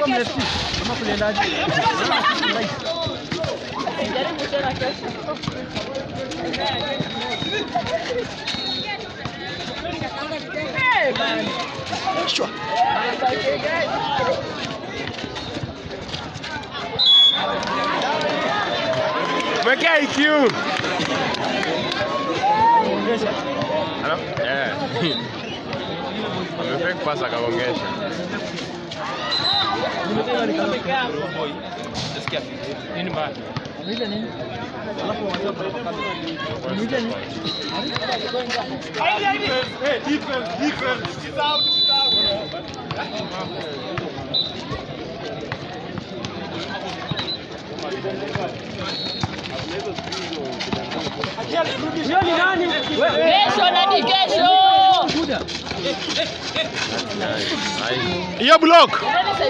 Kesho. Ama kuliendaje? Jaribu tena kesho. Hey, man. Sure. Okay, guys. Mwekea IQ. Ano? Eh. Amefake pass akagongesha. Nini mbaya? Umeita nini? Alafu waanze kwa kamera. Umeita nini? Hey, defense, defense. Usisahau, usisahau. Hiyo ni nani? Kesho nani kesho? Hiyo block.